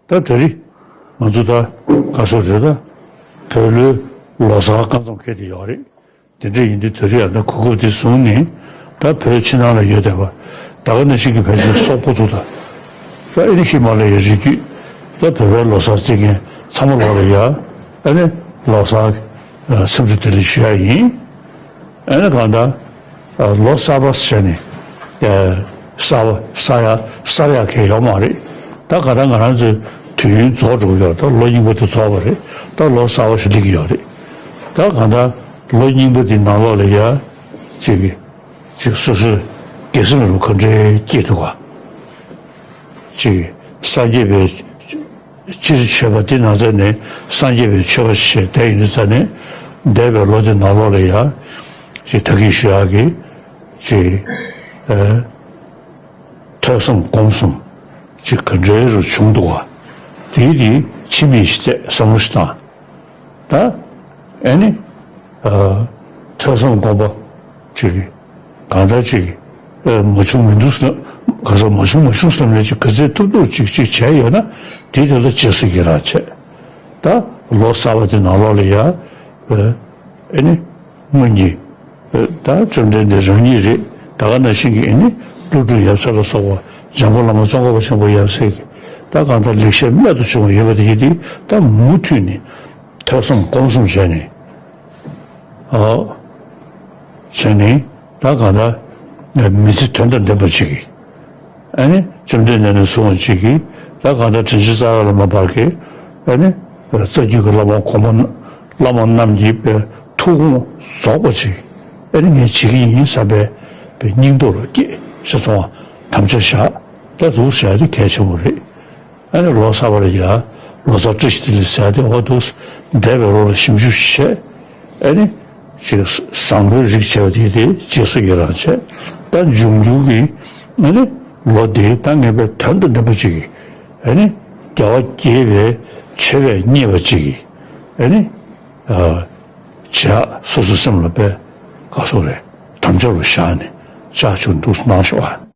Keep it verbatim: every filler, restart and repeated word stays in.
ད་དེ་རིང་ང་ཚོ་ད་ག་སོ་རེད། ད་བོད་ལོའི་ལོ་གསར་སྐབས་མཚམས་འཁེལ་དེ་ཡོད་རེད། དེ་འདྲ་ཡིན་དུས་དེ་རིང་ཡང་ད་གོ་སྐབས་དེ་བཟུང་ནས་ད་བོད་ཕྱི་ནང་ལ་ཡོད་བསྡད་པ་ད་ག་ནང་བཞིན་གྱི་བོད་ཕྱི་སོག་པོ་ཚོ་དང་། ད་ཨེ་ནི་ཧི་མ་ལ་ཡའི་རི་རྒྱུད་ད་བོད་པའི་ལོ་གསར་བརྩི་མཁན་ཚང་མ་ལོག་ལ་ཡ་ཨེ་ནི་ལོ་གསར་སེམས་འཚོ་བདེ་ལེགས་ཞུ་ཡ་ཡིན། ཨེ་ནི་གང་ལྟར་ལོ་གསར་པ་ཟེར་ནས་གསར་པ་གསར་ཡ་གསར་ཡ་གང་ཡོད་མ་རེད། ད་ག་ད་ང་རང་ཚོའི་དུས་ཡུན་རྫོགས་འགྲོ་གི་ཡོད། ད་ལོ་རྙིང་པ་དེ་རྫོགས་པ་རེད། ད་ལོ་གསར་པ་ཞིག་སླེབས་ཀྱི་ཡོད་རེད། ད་གང་ལྟར་ལོ་རྙིང་པ་དེ་ནང་ལོགས་ལ་ཡ་ཅིག་གི་ཅིག་སོ་སོའི་དགེ་སེམས་རུ་ག་འདྲའི་སྐྱེས་འདུག་ག་ཅིག་སངས་རྒྱས་པའི་སྤྱིར་ཆོས་པ་འདི་ནང་ཚན་ནས་སངས་རྒྱས་པའི་ཆོས་པ་ཞེས་བསྡད་ཡོད་ཙང་ནས་འདས་པའི་ལོ་འདི་ནང་ལོགས་ལ་ཡ་ཅིག་ད་གིན་ཞུ་ཡག་གི་ཅིག་ཨ་ཐོས་བསམ་སྒོམ་གསུམ་ཅིག་ག་འདྲའི་རུ་བྱུང་འདུག་ག་དེའི་དེ་ཕྱི་མིག་ཞིག་བལྟས་བསམ་བློ་ཞིག་བཏང་། ད་ཨེ་ནི་ཨ་ཐོས་བསམ་སྒོམ་པ་ཅིག་གང་ལྟར་ཅིག་ཨ་མ་བྱུང་མི་འདུག་བསམ། ག་ས་མ་བྱུང་མ་བྱུང་བསམ་ནས་ཅིག་ག་ཚོད་ཐུབ་ཐུབ་ཅིག་ཅིག་བྱས་ཡོད་ན་དེ་དེ་ལ་རྗེས་སུ་ཡི་རང་བྱས། ད་ལོ་གསར་པ་དེ་ནང་ལོགས་ལ་ཡ་ཨ་ཨེ་ནི་སྔོན་གྱི་ཨ་ད་བཅོམ་ལྡན་འདས་རང་ཉིད་རེད། ད་ག་ནང་བཞིན་གྱི་ཨེ་ནི་ཀླུ་སྒྲུབ་ཡབ་སྲས་ལ་སོགས་པ་འཇམ་མགོན་བླ་མ་ཙོང་ཁ་པ་ཆེན་པོ་ཡབ་སྲས་ཀྱི་ད་གང་ལྟར་ལེགས་བཤད་རྨད་དུ་བྱུང་བ་ཡོད་པ་དེ་ཡིན་ཏེ་ད་མུ་མཐུད་ནས་ཐོས་བསམ་སྒོམ་གསུམ་བྱས་ནས་ཨོ་བྱས་ནས་ད་གང་ལྟར་མི་ཚེ་དོན་དང་ལྡན་པ་ཅིག་གི་ཨ་ནི་བཅོམ་ལྡན་འདས་ནས་བཟུང་བ་ཅིག་གིས་ད་གང་ལྟར་དྲིན་ཅན་རྩ་བ་ལ་མ་འབར་གི་ཨ་ནི་རྩ་རྒྱུད་ཀྱི་བླ་མ་གོང་མ་བླ་མ་རྣམས་ཀྱི་ཐུགས་དགོངས་རྫོགས་པ་ཅིག་ཨ་ནི་ངས་བྱེད་ཀྱི་ཡིན་བསམ་པའི་སྙིང་སྟོབས་ལ་སྐྱེས་ཤེས་སོང་བ་དམ་བཅའ་བཞག་ད་འདུག་བྱས་ཏེ་གལ་ཆེན་པོ་རེད། ཨ་ནི་ལོ་གསར་པ་ལ་ཡ་ལོ་གསར་བཀྲ་ཤིས་བདེ་ལེགས་ཟེར་ཏེ་འོ་འདུག་འདས་པའི་ལོ་ལ་ཞིབ་འཇུག་བྱས། ཨ་ནི་ཅིག་བཟང་པོའི་རིགས་བྱས་པ་དེ་དེ་རྗེས་སུ་ཡི་རང་བྱས། ད་འབྱུང་འགྱུར་གྱི་ཨ་ནི་ལོ་དེ་ད་ངེས་པའི་དོན་དང་ལྡན་པ་ཅིག་གི་ཨ་ནི་རྒྱལ་བ་དགྱེས་པའི་མཆོད་པས་མཉེས་པ་ཅིག་གི་ཨ་ནི་ཨ་བྱས། སོ་སོའི་སེམས་ལ་དཔེ་ག་སོགས་རེད་དམ་བཅའ་རུ་བཞག་ནས་ཅག་ཆུ་འདུག་གནང་ཤོག་ཨ།